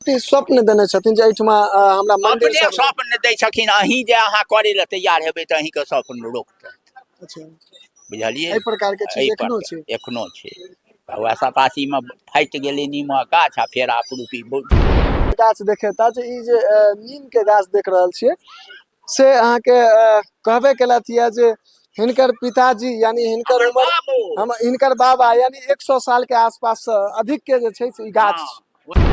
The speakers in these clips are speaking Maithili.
स्वप्न देने छथिन जे एहिठमा हमरा मंदिर अपने स्वप्न दै छथिन। अहीं जे अहाँ करै लए तैयार हेबै तऽ अहीँके स्वप्न रोकतै। अच्छा, बुझलियै? एहि प्रकार के चीज एहि एखनो पर छै? एखनो छै। वएह 87 मे फाटि गेलै नीमक गाछ आ फेर आपरूपी गाछ देखेता जे ई जे नीम के गाछ देख रहल छियै से अहाँके कहबे केलथि यऽ जे हिनकर पिताजी यानी हिनकर हमर उमर बाबो। हम हिनकर बाबा यानी 100 साल के आसपास से अधिक के जे छै से ई गाछ हँ।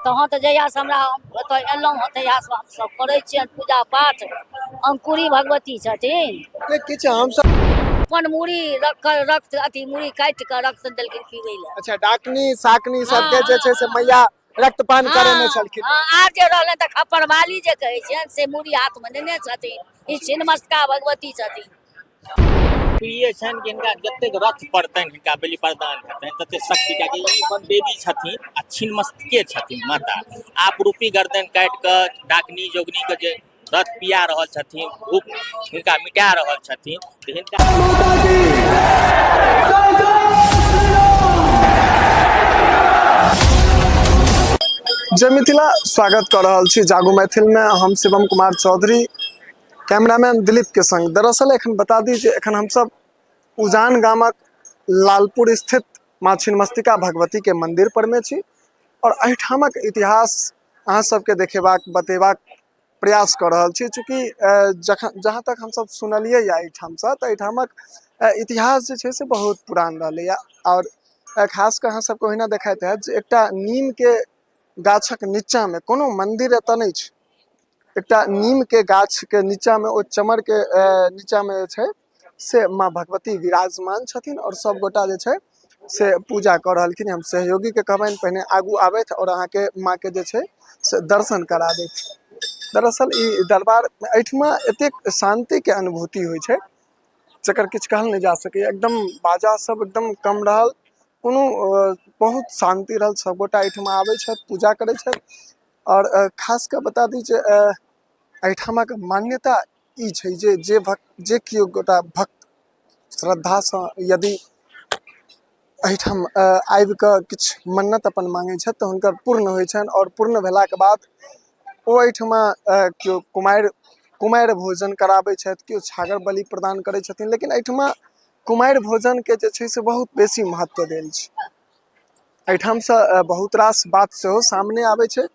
तहन तऽ जहियासँ हमरा ओतऽ एलहुँ हँ तहियासँ हमसभ करै छियनि पूजा पाठ। अंकुरी भगवती छथिन। नहि किछु हमसब अपन मूड़ी रख रक्त अथी मूड़ी काटि कऽ रक्त देलखिन पीबै लए। अच्छा, डाकनी साकनी सबके जे छै से मैया रक्तपान करेने छलखिन। हँ, आर जे रहलनि तऽ खप्परवाली जे कहै छियनि से मूड़ी हाथमे नेने छथिन। ई छिन्नमस्तिका भगवती छथिन। प्रिय छनि कि हिनका जतेक रथ पड़तनि, हिनका बलि प्रदान हेतनि ततेक शक्ति, कियाकि ई अपन देवी छथिन आ छिन्नमस्तिके छथिन माता। आप रूपी गर्दन काटि कऽ डाकनी जोगनी के जे रथ पिया रहल छथिन, भूख हिनका मिटा रहल छथिन, तऽ हिनका जय मिथिला, स्वागत कऽ रहल छी जागू मैथिल में। हम शिवम कुमार चौधरी कैमरामैन दिलीप के संग। दरअसल एखन बता दी जे एखन हमसब उजान गामक लालपुर स्थित माँ छिन्नमस्तिका भगवती के मंदिर पर में छी और एहिठामक इतिहास अहाँ सबके देखेबाक बतेबाक प्रयास कऽ रहल छी। चूँकि जखन जहाँ तक हमसब सुनलियै या एहिठामसँ तऽ एहिठामक इतिहास जे छै से बहुत पुरान रहलैया। और खास कऽ अहाँ सबके ओहिना देखाइत हैत जे एकटा नीम के गाछक नीचा में कोनो मंदिर एतऽ नहि छै, एकटा नीम के गाछ के नीचा में ओ चमर के नीचा में जे छै से माँ भगवती विराजमान छथिन और सब गोटा जे छै से पूजा कऽ रहलखिन। हम सहयोगी के कहबनि पहिने आगू आबथि और अहाँके माँ के जे छै से दर्शन करा देथि। दरअसल ई दरबार एहिठमा एतेक शांति के अनुभूति होइ छै जकर किछु कहल नहि जा सकैए। एकदम बाजा सब एकदम कम रहल, कोनो बहुत शांति रहल। सब गोटा एहिठमा आबै छथि, पूजा करै छथि। और खास कऽ बता दी जे एहिठामक मान्यता ई छै जे जे भक्त जे केओ गोटा भक्त श्रद्धासँ यदि एहिठाम आबि कऽ किछु मन्नत अपन माँगै छथि तऽ हुनकर पूर्ण होइ छनि। आओर पूर्ण भेलाके बाद ओ एहिठमा केओ कुमारि कुमारि भोजन कराबै छथि, केओ छागर बलि प्रदान करै छथिन। लेकिन एहिठमा कुमारि भोजनके जे छै से बहुत बेसी महत्व देल छै। एहिठामसँ बहुत रास बात सेहो सामने आबै छै।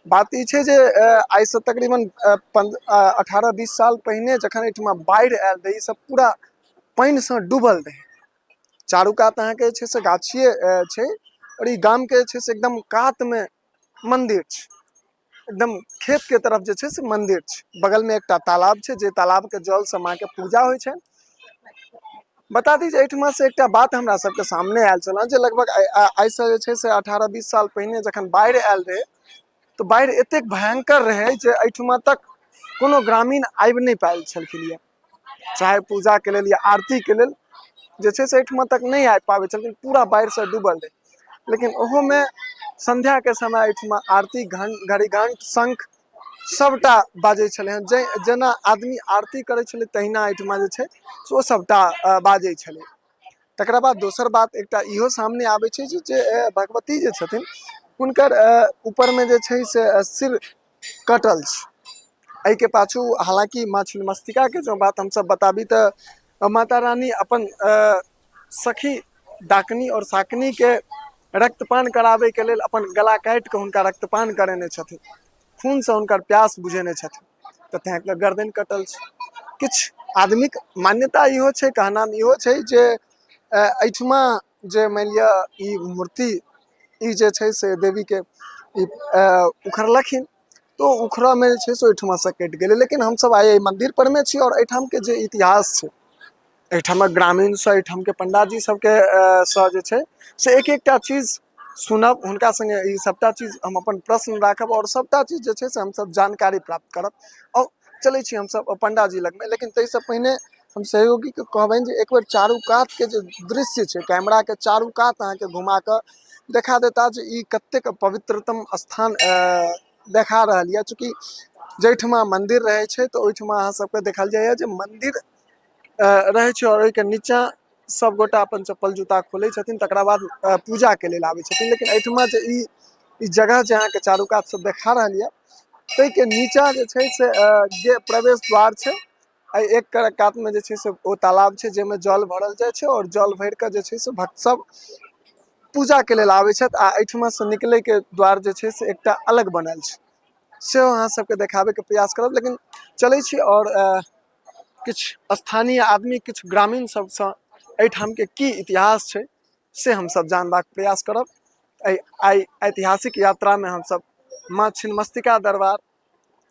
बात ई छै जे आइसँ तकरीबन 18-20 साल पहिने जखन एहिठमा बाढ़ि आयल रहै, ई सब पूरा पानिसँ डूबल रहै। चारू कात अहाँके जे छै से गाछिए छै और ई गामके जे छै से एकदम कातमे मन्दिर छै, एकदम खेतके तरफ जे छै से मन्दिर छै। बगलमे एकटा तालाब छै जे तालाबके जलसँ माँके पूजा होइ छनि। बता दी जे एहिठमा से एकटा बात हमरा सबके सामने आयल छल जे लगभग आइसँ जे छै से 18-20 साल पहिने जखन बाढ़ि आयल रहै तऽ बाढ़ि एतेक भयंकर रहै जे एहिठमा तक कोनो ग्रामीण आबि नहि पायल छलखिन ये, चाहे पूजाके लेल या आरतीके लेल जे छै से एहिठमा तक नहि आबि पाबै छलखिन, पूरा बाढ़िसँ डूबल रहै। लेकिन ओहोमे संध्याके समय एहिठमा आरती घड़ी घंट शंख सबटा बाजै छलै हँ। जेना आदमी आरती करै छलै तहिना एहिठमा जे छै से ओ सबटा बाजै छलै। तकरा बाद दोसर बात एकटा इहो सामने आबै छै जे भगवती जे छथिन हुनकर ऊपरमे जे छै से सिर कटल छै। एहिके पाछू हालांकि माँ छिन्नमस्तिकाके जँ बात हमसब बताबी तऽ माता रानी अपन सखी डाकनी और साकनी के रक्तपान कराबैके लेल अपन गला काटि कऽ हुनका रक्तपान करेने छथिन, खूनसँ हुनकर प्यास बुझेने छथिन, तऽ तैँ गर्दन कटल छै। किछु आदमीके मान्यता इहो छै, कहनाम इहो छै जे एहिठमा जे मानि लिअ ई मूर्ति ई जे छै से देवीके ई उखड़लखिन तऽ उखड़ऽमे जे छै से ओहिठमासँ कटि गेलै। लेकिन हमसब आइ एहि मन्दिर परमे छी आओर एहिठामके जे इतिहास छै, एहिठामक ग्रामीणसँ एहिठामके पंडाजी सबके सँ जे छै से एक एकटा चीज सुनब, हुनका सङ्गे ई सबटा चीज हम अपन प्रश्न राखब आओर सबटा चीज जे छै से हमसब जानकारी प्राप्त करब। आओर चलै छी हमसब पंडाजी लगमे, लेकिन ताहिसँ पहिने हम सहयोगीके कहबनि जे एक बेर चारू कातके जे दृश्य छै कैमराके चारू कात अहाँके घुमा कऽ देखा देता जे ई कतेक पवित्रतम स्थान देखा रहल यऽ। चूँकि जाहिठमा मन्दिर रहै छै तऽ ओहिठमा अहाँ सबके देखल जाइए जे मन्दिर रहै छै आओर ओहिके नीचाँ सब गोटा अपन चप्पल जूता खोलै छथिन, तकरा बाद पूजाके लेल आबै छथिन। लेकिन एहिठमा जे ई ई जगह जे अहाँके चारू कात से देखा रहल यऽ ताहिके नीचा जे छै से जे प्रवेश द्वार छै। एहि एक कात में जे छै से ओ तालाब छै जाहिमे जल भरल जाइ छै आओर जल भरि कऽ जे छै से भक्त सब पूजा के लेल आबै छथि आ एहिठमा से निकलै के द्वार जे छै से एकटा अलग बनल छै, सेहो अहाँ सबके देखाबैके प्रयास करब। लेकिन चलै छी आओर किछु स्थानीय आदमी, किछु ग्रामीण सबसँ एहिठामके की इतिहास छै से हमसब जानबाक प्रयास करब। एहि आइ ऐतिहासिक यात्रामे हमसब माँ छिन्नमस्तिका दरबार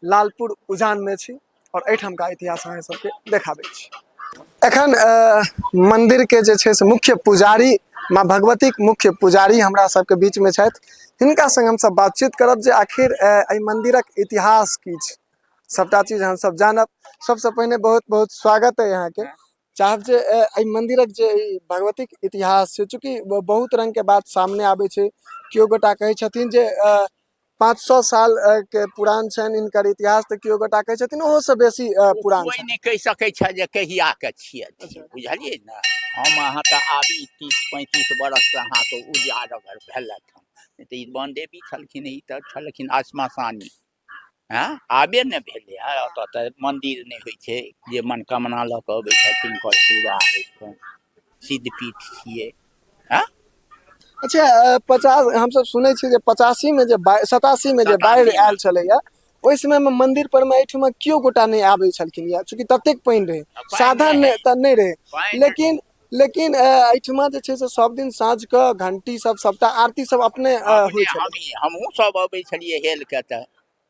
लालपुर उजानमे छी आओर एहिठामका इतिहास अहाँ सबके देखाबै छी। एखन मन्दिरके जे छै से मुख्य पुजारी, माँ भगवतीके मुख्य पुजारी हमरा सबके बीचमे छथि। हिनका संग हमसब बातचीत करब जे आखिर एहि मन्दिरक इतिहास की छै, सबटा चीज हमसब जानब। सबसँ पहिने बहुत बहुत स्वागत अइ अहाँके। चाहब जे एहि मन्दिरक जे ई भगवतीक इतिहास छै, चूँकि बहुत रङ्गके बात सामने आबै छै, केओ गोटा कहै छथिन जे 500 साल के पुरान छनि हिनकर इतिहास, तऽ केओ गोटा कहै छथिन ओहोसँ बेसी पुरान कोइ नहि कहि सकै छै जे कहियाके छियै। बुझलियै ने, हम अहाँ तऽ आब ई 30-35 बरससँ अहाँके उजागर भेलथि हन, नहि तऽ ई बनदेवी छलखिन, ई तऽ छलखिन श्मशानी। हँ, आबे ने भेलै हँ। ओतऽ तऽ मन्दिर नहि होइ छै, जे मनोकामना लऽ कऽ अबै छथि तिनकर पूरा होइ छनि, सिद्धपीठ छियै। हँ। अच्छा, 50 हमसब सुनै छियै जे 85 मे जे 87 मे जे बाढ़ि आयल छलैया, ओहि समय मे मंदिर पर मे एहिठमा केओ गोटा नहि आबै छलखिन या, चूँकि ततेक पानि रहै, साधन तऽ नहि रहै। लेकिन लेकिन एहिठमा जे छै से सब दिन साँझ के घंटी सब सबटा आरती सब अपने होइ छलै। हमहूँ सब अबै छलियै हेल के, तऽ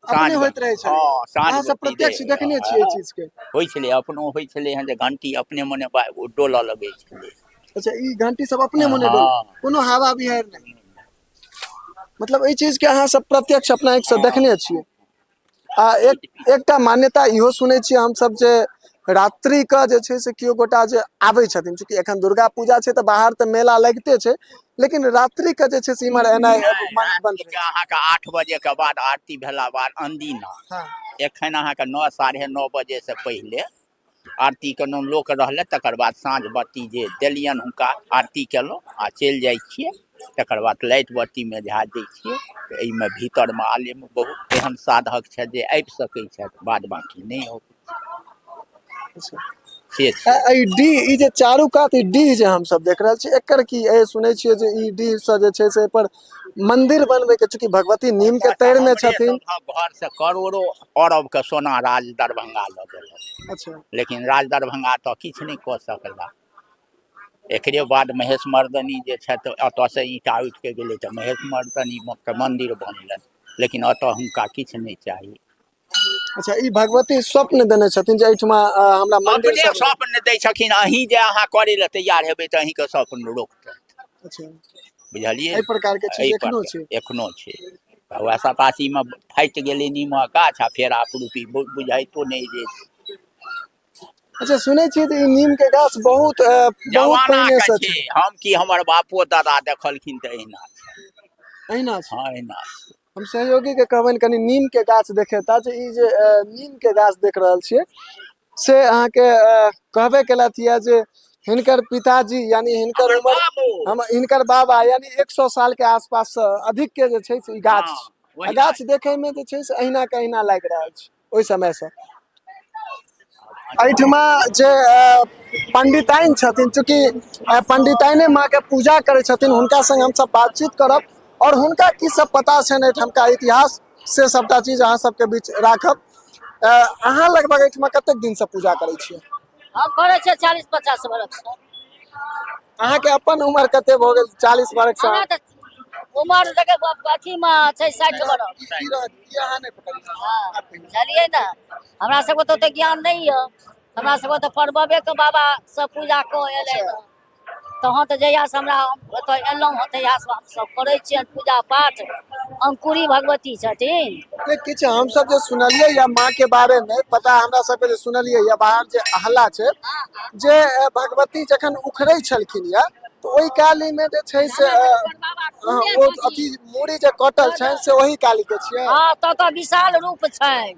अपने होइत रहै छलै। हँ, साँझ अहाँ सब प्रत्यक्ष देखने छियै एहि चीज के? होइ छलै, अपनो होइ छलै हन जे घंटी अपने मने डोलऽ लगै छलै। अच्छा, ई घंटी सब अपने मने डोल, कोनो हवा बिहाड़ि नहि, मतलब एहि चीज के अहाँ सब प्रत्यक्ष अपना आँखि से देखने छियै। आ एकटा मान्यता इहो सुनै छियै हमसब जे रात्रि के जे छै से केओ गोटा जे आबै छथिन, चूँकि एखन दुर्गा पूजा छै तऽ बाहर तऽ मेला लगिते छै, लेकिन रात्रि के जे छै से इम्हर एनाइ बंद रहै। अहाँके 8 बजे के बाद आरती भेला बाद अनदिना, एखन अहाँके 9 9:30 बजे से पहिले आरती केलहुँ, लोक रहलै, तकर बाद साँझ बत्ती जे देलियनि हुनका, आरती केलहुँ आ चलि जाइ छियै। तकर बाद लाइट बत्तीमे झा दै छियै। तऽ एहिमे भीतरमे आलेमे बहुत एहन साधक छथि जे आबि सकै छथि, बाद बाँकी नहि अबै से छै। एहि डीह, ई जे चारू कात ई डीह जे हमसब देख रहल छी, एकर की सुनै छियै जे ई डीह से जे छै से एहिपर मंदिर बनबै के, चूँकि भगवती नीम के तर में छथिन। घर से करोड़ों अरब के सोना राज दरभंगा लऽ गेल। अच्छा। लेकिन राज दरभंगा तऽ किछु नहि कऽ सकला। एकरे बाद महेश मर्दनी जे छथि, एतऽ से ईंटा उठि के गेलै तऽ महेश मर्दनी के मंदिर बनलनि, लेकिन एतऽ हुनका किछु नहि चाही। अच्छा, ई भगवती स्वप्न देने छथिन जे एहिठमा हमरा मंदिर अपने स्वप्न दै छथिन। अहीं जे अहाँ करै लए तैयार हेबै तऽ अहींके स्वप्न रोकतै। अच्छा, बुझलियै? एहि प्रकार के चीज एखनो छै? एखनो छै। वएह 87 मे फाटि गेलै नीमक गाछ आ फेर आपरूपी बुझाइतो नहि जे। अच्छा, सुनै छियै जे ई नीम के गाछ बहुत बहुत पहिने से छै। हम की हमर बापो दादा देखलखिन तऽ एहिना छै। एहिना छै? हँ, एहिना छै। हम सहयोगी के कहबनि कनि नीम के गाछ देखेता जे ई जे नीम के गाछ देख रहल छियै से अहाँके कहबे केलथि यऽ जे हिनकर पिताजी यानी हिनकर उम्र, हम हिनकर बाबा यानी 100 साल के आसपास से अधिक के जे छै से ई गाछ छै। गाछ देखे में जे छै से अहिना के अहिना लागि रहल छै ओहि समय से। एहिठमा जे पंडिताइन छथिन, चूँकि पंडिताइने माँ के पूजा करै छथिन, हुनका संग हमसब बातचीत करब और हुनका की सब पता छनि एहिठामका इतिहास, से सबटा चीज अहाँ सबके बीच राखब। अहाँ लगभग एहिठमा कतेक दिन से पूजा करै छियै? हम करै छियै 40-50 बरख से। अहाँके अपन उम्र कते भऽ गेल 40 बरख से? हमरा तऽ उमर देखे अथी मे छै 60 बरख। बुझलियै ने, हमरा सबके तऽ ओते ज्ञान नहि यऽ, हमरा सबके तऽ परबबे के बाबा सब पूजा कऽ एलै हँ। तहन तऽ जहिया से हमरा ओतऽ एलहुँ हँ तहिया से हमसब करै छियनि पूजा पाठ। अंकुरी भगवती छथिन। किछु हमसब जे सुनलियै या माँ के बारे में पता हमरा सबके जे सुनलियै या बाहर जे हल्ला छै जे भगवती जखन उखड़ै छलखिन या तऽ ओहि काली में जे छै से ओ अथी मूड़ी जे कटल छनि से ओहि काली के छियै। हँ, तऽ विशाल रूप छनि।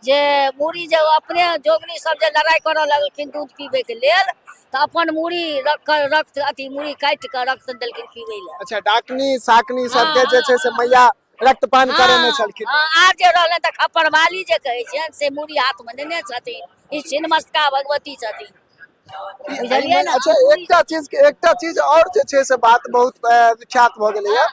जे मूड़ी जे अपने जोगनी सब जे लड़ाइ करऽ लगलखिन दूध पीबैके लेल, तऽ अपन मूड़ी रख रक्त अथी मूड़ी काटि कऽ रक्त देलखिन पीबै लए। अच्छा, डाकनी साकनी सबके जे छै से मैया रक्तपान करेने छलखिन। हँ, आब जे रहलनि तऽ खप्परवाली जे कहै छियनि से मूड़ी हाथमे नेने छथिन। ई छिन्नमस्तिका भगवती छथिन, बुझलियै ने? अच्छा, एकटा चीज और जे छै से बात बहुत विख्यात भऽ गेलैया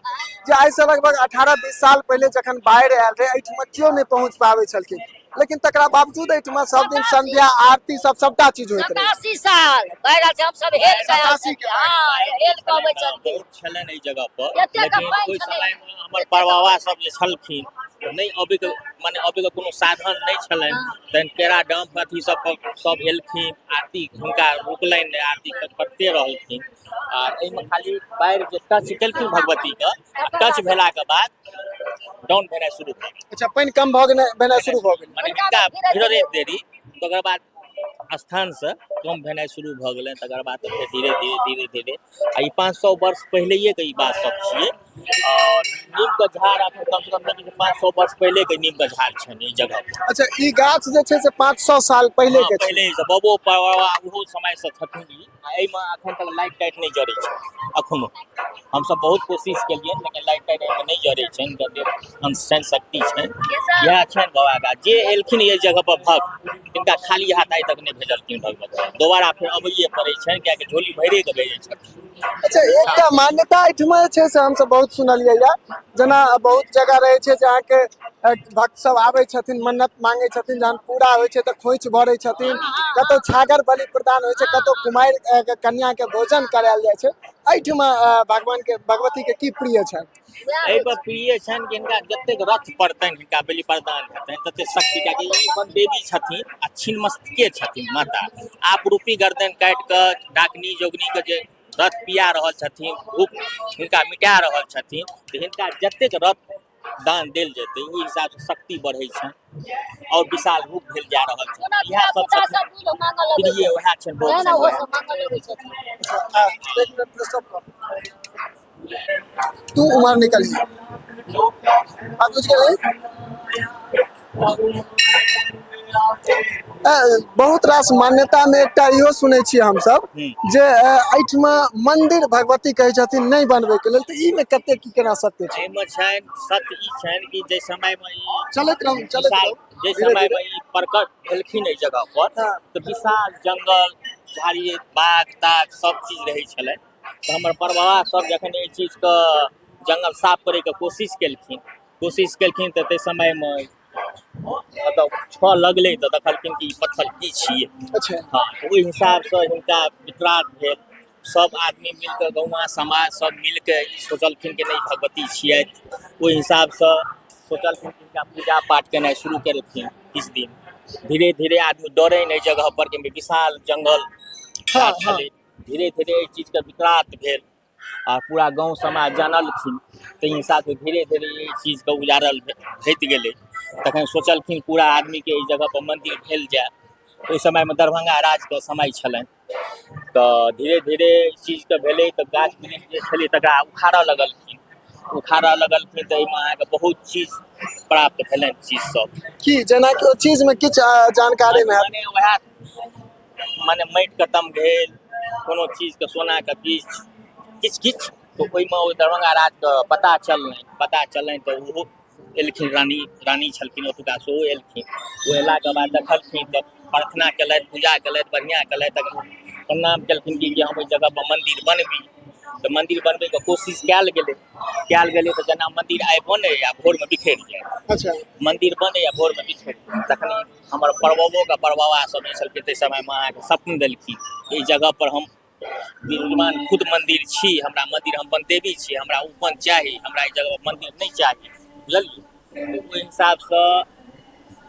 जे आइ से लगभग 18-20 साल पहिले जखन बाढ़ि आयल रहै, एहिठमा केओ नहि पहुँच पाबै छलखिन, लेकिन तकरा बावजूद एहिठमा सब दिन संध्या आरती सब सबटा चीज होइत रहै। 87 साल बाढ़ि आयल छै, हमसब हेल कऽ आयल 87 के छलियै। हँ, हेल कऽ अबै छलियै। बहुत छलनि एहि जगह पर, एतेक लेकिन पानि ओहि छलै। समयमे हमर परबाबा सब जे छलखिन तऽ नहि अबैके, मने अबैके कोनो साधन नहि छलनि, तहन केरा डम्प अथी सब पर सब एलखिन, आरती हुनका रुकलनि नहि, आरती करिते रहलखिन। आ एहिमे खाली बाढ़ि जे टच केलखिन भगवतीके, आ टच भेलाके बाद डाउन भेनाइ शुरू भऽ गेल। अच्छा, पानि कम भऽ गेलै, भेनाइ शुरू भऽ गेलै। मने हिनका भिड़ैत देरी तकर बाद स्थानसँ कम भेनाइ शुरू भऽ गेलनि, तकर बाद तऽ फेर धीरे धीरे धीरे धीरे, आ ई 500 वर्ष पहिलैएके ई बात सब छियै। और नीमके झाड़ अखन कमसँ कम नहि 500 वर्ष पहिलेके नीमके झाड़ छनि एहि जगह पर। अच्छा, ई गाछ जे छै से 500 साल पहिले के छै। पहिले से बबो बाबा ओहो समयसँ छथिन ई। आ एहिमे अखन तक लाइट टाइट नहि जरै छै, अखनो हमसब बहुत कोशिश केलियनि लेकिन लाइट टाइट एहिमे नहि जरै छनि। हुनकर जे अंश छनि, शक्ति छनि, इएह छनि बाबा का। जे एलखिन एहि जगह पर भक्त, तिनका खाली हाथ आइ तक नहि भेजलखिन भगवती, दोबारा फेर अबैए पड़ै छनि, कियाकि झोली भरिए कऽ भेजै छथिन। अच्छा, एकटा मान्यता एहिठमा जे छै से हमसब बहुत सुनलियै या, जेना बहुत जगह रहै छै जे अहाँके भक्त सब आबै छथिन, मन्नत मांगे छथिन, जहन पूरा होइ छै तऽ खोंइछ भरै छथिन, कतौ छागर बलि प्रदान होइ छै, कतौ कुमारि कन्या के भोजन करायल जाइ छै। एहिठमा भगवान के भगवती के की प्रिय छनि? एहि पर प्रिय छनि कि हिनका जतेक रथ पड़तनि, हिनका बलि प्रदान हेतनि ततेक शक्ति, कियाकि ई अपन देवी छथिन आ छिन्नमस्तिके छथिन माता। आप रूपी गर्दन काटि कऽ डाकनी जोगनी के जे रथ पिया रहल छथिन, भूख हिनका मिटा रहल छथिन, तऽ हिनका जतेक रथ दान देल जेतै ओहि हिसाबसँ शक्ति बढ़ै छनि और विशाल रूप भेल जा रहल छनि। ओना इएह सब धिया-पुता छथिन सब दूध मांगऽ लगै प्रिय, छै। उएह छनि बहुत तें ने छनि ओहो उएह। सब मांगऽ लगै छथिन। एक मिनट स्टॉप कर, तू उम्र निकलिए, बात बुझ गेलै। बहुत रास मान्यता में एकटा इहो सुनै छियै हमसब जे एहिठमा मंदिर भगवती कहै छथिन नहि बनबै के लेल, तऽ ई में कते की केना सत्य छै? एहिमे छनि सत्य ई छनि कि जाहि समयमे ई चलैत रहू, चलैत विशाल रहू, जाहि धीरे समयमे धीरे। ई प्रकट भेलखिन एहि जगह पर, तऽ विशाल जंगल झाड़ी बाघ ताग सब चीज रहै छलै। तऽ हमर परबाबा सब जखन एहि चीजके जंगल साफ करैके कोशिश केलखिन तऽ ताहि समयमे मतलब छऽ लगलै तऽ देखलखिन कि ई पत्थर की छियै। अच्छा। हँ, तऽ ओहि हिसाबसँ हिनका विकराल भेल, सब आदमी मिलके गौआँ समाज सब मिलके ई सोचलखिन कि नहि भगवती छियथि। ओहि हिसाबसँ सोचलखिन कि हिनका पूजा पाठ केनाइ शुरू केलखिन। किछु दिन धीरे धीरे आदमी डरे एहि जगह पर कि विशाल जंगल छलै, धीरे धीरे एहि चीजके विकराल भेल आ पूरा गाँव समाज जानलखिन, ताहि हिसाबसँ धीरे धीरे एहि चीजके उजाड़ल होइत गेलै। तखन सोचलखिन पूरा आदमीके एहि जगह पर मंदिर भेल जाय। ओहि समयमे दरभंगा राजके समय छलनि, तऽ धीरे धीरे एहि चीजके भेलै तऽ गाछ वृक्ष जे छलै तकरा उखाड़ऽ लगलखिन, तऽ एहिमे अहाँके बहुत चीज प्राप्त भेलनि, चीज सब की जेनाकि ओ चीज में किछु जानकारी में मने वएह मने माटिके तम भेल, कोनो चीजके सोनाके बीज किछु किछु, तऽ ओहिमे ओ दरभंगा राजके पता चललनि तऽ ओहो एलखिन, रानी छलखिन ओतुका, सेहो एलखिन। ओ एलाके बाद देखलखिन तऽ प्रार्थना केलथि, पूजा केलथि, बढ़िआँ केलथि, तखन प्रणाम केलखिन कि हम ओहि जगह पर मंदिर बनबी। तऽ मंदिर बनबैके कोशिश कयल गेलै तऽ जेना मंदिर आइ बनै आ भोरमे बिखरि जाय। अच्छा। मंदिर बनै आ भोरमे बिखरि जाय। तखन हमर परबाबोके परबाबा सब जे छलखिन ताहि समयमे अहाँके स्वप्न देलखिन एहि जगह पर हम विराजमान खुद मंदिर छी, हमरा मंदिर, हम बनदेवी छी, हमरा उपवन चाही, हमरा एहि जगह पर मंदिर नहि चाही, बुझलियै? तऽ ओहि हिसाबसँ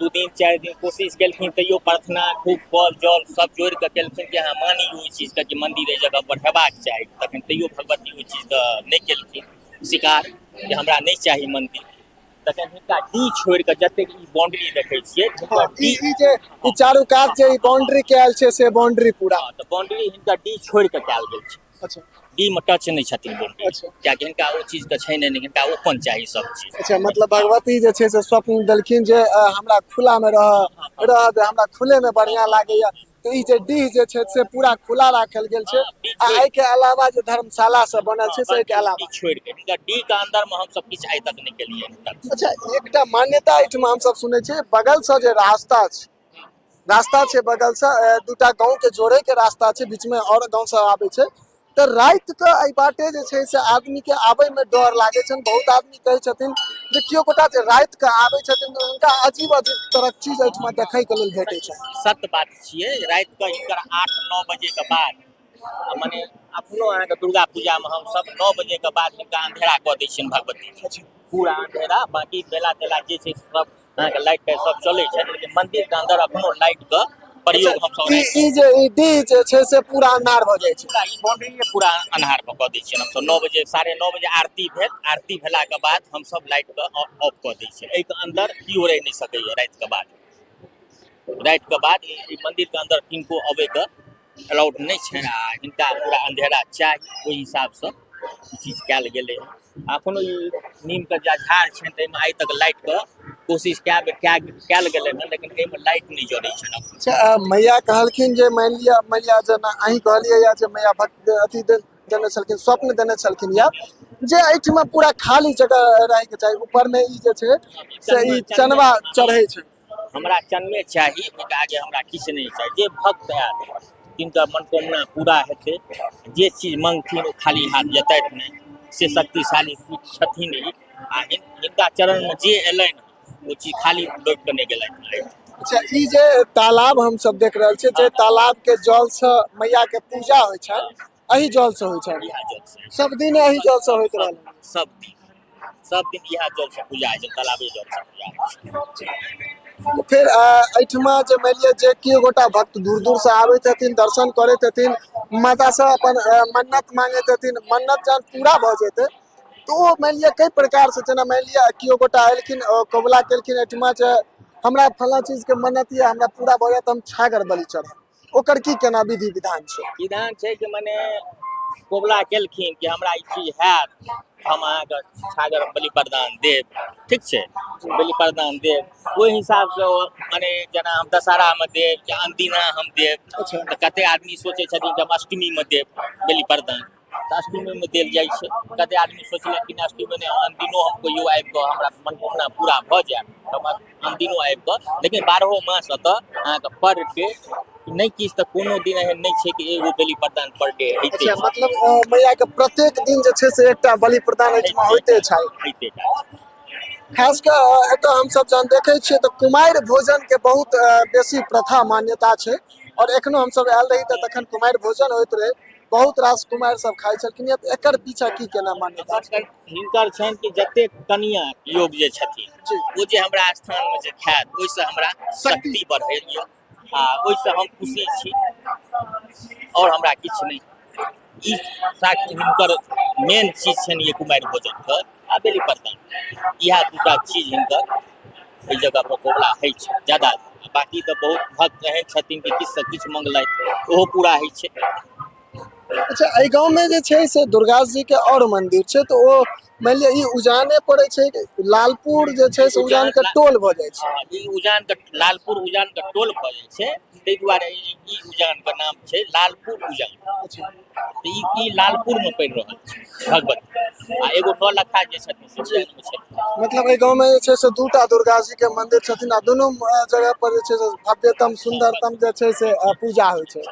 2 दिन 4 दिन कोशिश केलखिन, तैयो प्रार्थना खूब फल जल सब जोड़ि कऽ केलखिन कि अहाँ मानियौ ओहि चीजके कि मंदिर एहि जगह पर हेबाक चाही। तखन तैयो भगवती ओहि चीजके नहि केलखिन स्वीकार कि हमरा नहि चाही मंदिर। तखन हिनका डी छोड़ि कऽ जतेक ई बाउंड्री देखै छियै, ई जे ई चारू कात जे ई बाउंड्री कयल छै से बाउंड्री पूरा। तऽ बाउंड्री हिनका डी छोड़ि कऽ कयल गेल छै। अच्छा। डीह मे टच नहि छथिन बाउंड्री। अच्छा। कियाकि हिनका ओ चीज के छै नहि, हिनका ओपन चाही सब चीज। अच्छा, मतलब भगवती जे छै से स्वप्न देलखिन जे हमरा खुला मे रह रह दे, हमरा खुले मे बढ़िया लागैया, तऽ ई जे डीह जे छै से पूरा खुला राखल गेल छै। आ एहि के अलावा जे धर्मशाला सब बनल छै से एहि के अलावा छोड़ि के हिनका डीह के अंदर मे हम सब किछु आइ तक नहि केलियै हन। अच्छा, एकटा मान्यता एहिठमा हमसब सुनै छियै, बगल से जे रास्ता छै, रास्ता छै बगल से, दूटा गाँव के जोड़े के रास्ता छै, बीच में और गाँव सब आबै छै, तऽ राति के एहि बाटे जे छै से आदमी के आबै में डर लागै छनि। बहुत आदमी कहै छथिन जे केओ गोटा जे राति के आबै छथिन तऽ हुनका अजीब अजीब तरहक चीज एहिठमा देखै के लेल भेटै छनि। सत्य बात छियै, राति के हिनकर 8-9 बजे के बाद, मने अपनो अहाँके दुर्गा पूजा में हम सब 9 बजे के बाद हिनका अंधेरा कऽ दै छियनि भगवती के। पूरा अंधेरा, बाकी मेला तेला जे छै सब अहाँके लाइट टाइट सब चलै छै, लेकिन मंदिर के अंदर अपनो लाइट के प्रयोग हमसब ई जे ई डीह जे छै से पूरा अन्हार भऽ जाइ छै। पूरा ई बाउंड्री पूरा अन्हार कऽ दै छियनि हमसब। 9 बजे, 9:30 बजे आरती भेल, आरती भेला के बाद हमसब लाइट के ऑफ कऽ दै छियनि। एहिके अंदर केओ रहि नहि सकैया राति के बाद। राति के बाद ई मंदिर के अंदर किनको अबै के अलाउड नहि छनि आ हिनका पूरा अंधेरा चाही, ओहि हिसाबसँ ई चीज कयल गेलै हँ। अखनो ई नीमके जे झाड़ छनि ताहिमे आइ तक लाइटके कोशिश कए बेर कयल गेलै हँ, लेकिन एहिमे लाइट नहि जरै छनि। अच्छा, मैया कहलखिन जे मानि लिअ, मैया जेना अहीं कहलियै या जे मैया भक्त अथी देने छलखिन, स्वप्न देने छलखिन या जे एहिठमा पूरा खाली जगह रहैके चाही, ऊपरमे ई जे छै से ई चनवा चढ़ै छै। हमरा चनवे चाही, ओहिके आगे हमरा किछु नहि चाही। जे भक्त आयत तिनकर मनोकामना पूरा हेतै, जे चीज मंगथिन ओ खाली हाथ जेतथि नहि, से शक्तिशाली छथिन ई। आ हिनका चरणमे जे एलनि ओ चीज खाली लौटि कऽ नहि गेलनि। अच्छा, ई जे तालाब हम सब देख रहल छियै, जे तालाब के जल से मैया के पूजा होइ छनि, एहि जल से होइ छनि? इएह जल से। सब दिन एहि जल से होइत रहल? सब दिन, सब दिन इएह जल से पूजा होइ छै, तालाबे जल से पूजा होइ छै। फिर एहिठमा जे मानि लिअ जे केओ गोटा भक्त दूर दूर से आबैत हेथिन, दर्शन करैत हेथिन, माता से अपन मन्नत मांगैत हेथिन, मन्नत जहन पूरा भऽ जेतै तऽ ओ मानि लिअ कई प्रकार से, जेना मानि लिअ केओ गोटा एलखिन, कबुला केलखिन एहिठमा जे हमरा फलां चीज के मन्नत यऽ, हमरा पूरा भऽ जायत हम छागर बलि चढ़ायब, ओकर की केना विधि विधान छै? विधान छै कि मने कबुला केलखिन कि हमरा ई चीज हैत, हम अहाँके छागर बलि प्रदान देब, ठीक छै, बलि प्रदान देब। ओहि हिसाबसँ ओ मने जेना हम दशहरामे देब या अनदिना हम देब। तऽ कते आदमी सोचै छथिन जे हम अष्टमीमे देब बलि प्रदान, तऽ अष्टमीमे देल जाइ छै। कते आदमी सोचलक कि अष्टमीमे नहि, अनदिनो हम कहियो आबि कऽ हमरा मनोकामना पूरा भऽ जायत तऽ हम अनदिनो आबि कऽ, लेकिन 12 मास एतऽ अहाँके पर डे नहि किछु तऽ कोनो दिन एहन नहि छै कि एगो बलि प्रदान पर डे होइते। अच्छा, मतलब मैया के प्रत्येक दिन जे छै से एकटा बलि प्रदान एहिठमा होइते छै। होइते छै। खास कऽ एतऽ हमसब जहन देखै छियै तऽ कुमारि भोजन के बहुत बेसी प्रथा मान्यता छै, और एखनो हमसब आयल रही तऽ तखन कुमारि भोजन होइत रहै, बहुत रास कुमारि सब खाइ छलखिन। तऽ एकर पीछा की केना मान्यता छै? हिनकर छनि कि जतेक कनिया योग जे छथिन ओ जे हमरा स्थानमे जे खायत ओहिसँ हमरा शक्ति बढ़ैए आ ओहिसँ हम खुशी छी और हमरा किछु नहि। ई साक्षी हिनकर मेन चीज छनि ये कुमारि भोजनके आ बलि प्रदान, इएह दूटा चीज हिनकर एहि जगह पर कबुला होइ छै ज्यादा। बाकी तऽ बहुत भक्त एहन छथिन कि किछु से किछु मंगलथि ओहो पूरा होइ छै। अच्छा, एहि गाँव में जे छै से दुर्गा जी के और मंदिर छै, तऽ ओ मानि लिअ ई उजाने पड़ै छै, लालपुर जे छै से उजान के टोल भऽ जाइ छै। ई उजान के लालपुर उजान के टोल भऽ जाइ छै, ताहि दुआरे ई उजान के नाम छै लालपुर उजान। तऽ ई लालपुर में पड़ि रहल छै भगवती, आ एगो नौलखा जे छथिन से उजान में छथिन। मतलब एहि गाँव में जे छै से दूटा दुर्गा जी के मंदिर छथिन आ दुनू जगह पर जे छै से भव्यतम सुंदरतम जे छै से पूजा होइ छै।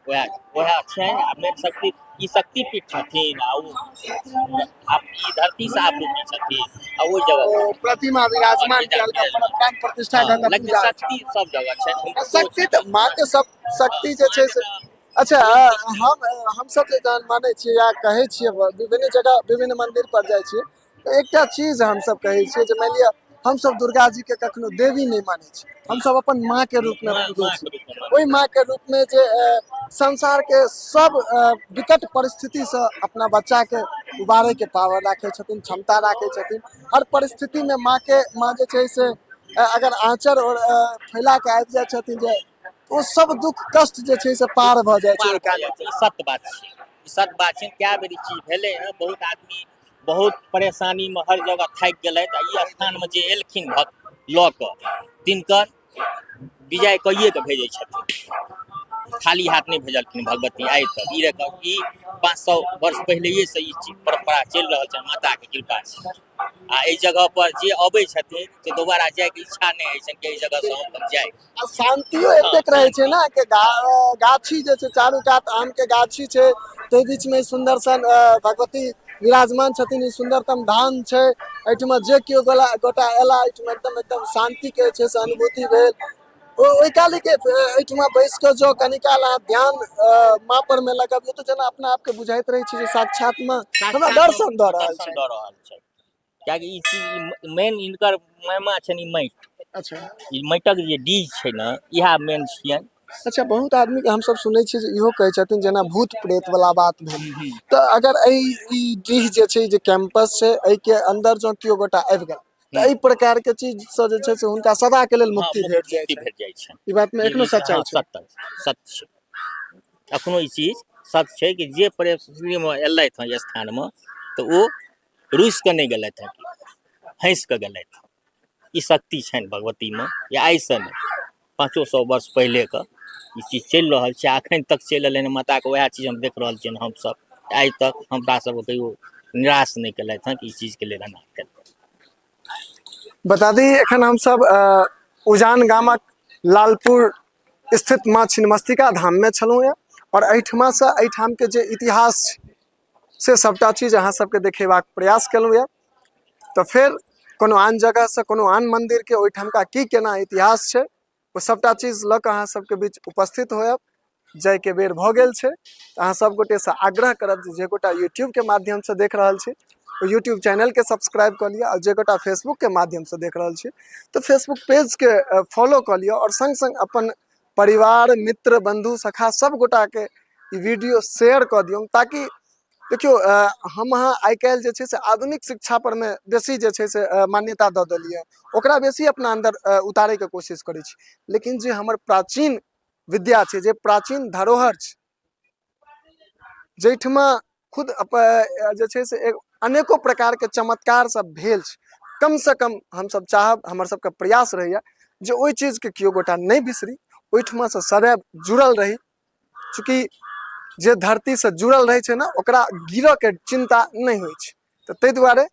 वएह छै। आ मेन शक्ति ई शक्तिपीठ छथिन आ ओ ई धरती से आवृत्ति छथिन आ ओहि जगह प्रतिमा विराजमान कयल गेल, प्राण प्रतिष्ठा कऽ के लेकिन पूजा। शक्ति सब जगह छै। शक्ति तऽ माँ के सब शक्ति जे छै से। अच्छा, हमसब जे जहन मानै छियै या कहै छियै, विभिन्न जगह विभिन्न मंदिर पर जाइ छियै तऽ एकटा चीज हमसब कहै छियै जे मानि लिअ हमसब दुर्गा जी के कखनो देवी नहि मानै छी, हमसब अपन माँ के रूप में पूजै छी। ओहि माँ के रूप में जे संसार के सब विकट परिस्थिति से अपना बच्चा के उबारे के पावर राखै छथिन, क्षमता राखै छथिन। हर परिस्थिति में माँ के माँ जे छै से अगर आँचर और फैला के आबि जाइ छथिन जे ओ सब दुख कष्ट जे छै से पार भऽ जाइ छै। ई सत्य बात छै, ई सत बात छै। कए बेर ई चीज भेलै हँ, बहुत आदमी बहुत परेशानीमे हर जगह थाकि गेलथि आ ई स्थानमे जे एलखिन भक्त लऽ कऽ, तिनकर विजय कइए कऽ भेजै छथिन, खाली हाथ नहि भेजलखिन भगवती आइ तक। ई रिकॉर्ड ई 500 वर्ष पहिलैए से ई चीज परम्परा चलि रहल छै माताके कृपा से। आ एहि जगह पर जे अबै छथिन से दोबारा जायके इच्छा नहि होइ छनि कि एहि जगहसँ हम जाय। आ शान्तियो एतेक रहै छै ने कि गाछी जे छै, चारू कात आम के गाछी छै, ताहि बीच में सुन्दर सन भगवती विराजमान छथिन। ई सुन्दरतम धाम छै। एहिठमा जे केओ गोला गोटा एला, एहिठमा एकदम एकदम शान्ति के छै से अनुभूति भेल। ओ ओहि काल के एहिठमा बैस कऽ जो कनी काल अहाँ ध्यान माँ पर में लगबियौ तऽ जेना अपना आपके बुझाइत रहै छै जे साक्षात में हमरा दर्शन दऽ रहल दर्शन छै। दऽ रहल छै, कियाकि ई चीज मेन हिनकर महिमा छनि ई माटि। ई माटिक जे डीज छै ने, इएह मेन छियनि। अच्छा, बहुत आदमी के हमसब सुनै छियै जे इहो कहै छथिन, जेना भूत प्रेत वाला बात भेल, तऽ अगर एहि ई डीह जे छै, जे कैंपस छै, एहि के अंदर जँ केओ गोटा आबि गेल तऽ एहि प्रकार के चीज से जे छै से हुनका सदा के लेल मुक्ति भेट जाइ मुक्ति छै। भेट जाइ छै। ई बात मे एखनो सच्चाई छै? सत्य सत्य छै। एखनो ई चीज सत्य छै कि जे परिस्थितिमे एलथि हँ एहि स्थानमे तऽ ओ रुसि कऽ नहि गेलथि हँ, हँसि कऽ गेलथि हँ। ई शक्ति छनि भगवतीमे। या आइसँ नहि, 500 वर्ष पहिलेके ई चीज चलि रहल छै, अखन तक चलि एलै हँ। माताके उएह चीज हम देख रहल छियनि हमसभ। आइ तक हमरा सबके कहियो निराश नहि केलथि हँ कि ई चीजके लेल एना केलथि। बता दी, एखन हमसब उजान गामक लालपुर स्थित माँ छिन्नमस्तिका धाममे छलहुँ यऽ आओर एहिठमासँ एहिठामके जे इतिहास छै से सभटा चीज अहाँ सबके देखेबाक प्रयास केलहुँ यऽ। तऽ फेर कोनो आन जगहसँ कोनो आन मन्दिरके ओहिठामका की केना इतिहास छै, ओ सभटा चीज लऽ कऽ अहाँ सबके बीच उपस्थित होयब। जायके बेर भऽ गेल छै तऽ अहाँ सब गोटेसँ आग्रह करब जे जे गोटा यूट्यूबके माध्यमसँ देख रहल छी ओ यूट्यूब चैनलके सब्सक्राइब कऽ लिअ आओर जे गोटा फेसबुकके माध्यमसँ देख रहल छी तऽ फेसबुक पेजके फॉलो कऽ लिअ आओर सङ्ग सङ्ग अपन परिवार, मित्र, बन्धु, सखा सब गोटाके ई वीडियो शेयर कऽ दियौन, ताकि देखियौ, हम अहाँ आइ काल्हि जे छै से आधुनिक शिक्षा पर मे बेसी जे छै से मान्यता दऽ देलियै, ओकरा बेसी अपना अन्दर उतारैके कोशिश करै छी, लेकिन जे हमर प्राचीन विद्या छै, जे प्राचीन धरोहर छै, जाहिठमा खुद जे छै से अनेको प्रकारके चमत्कार सब भेल छै, कमसँ कम हमसब चाहब, हमर सबके प्रयास रहैए जे ओहि चीजके केओ गोटा नहि बिसरी, ओहिठमासँ सदैव जुड़ल रही। चूँकि जे धरतीसँ जुड़ल रहै छै ने, ओकरा गिरऽके चिन्ता नहि होइ छै। तऽ ताहि दुआरे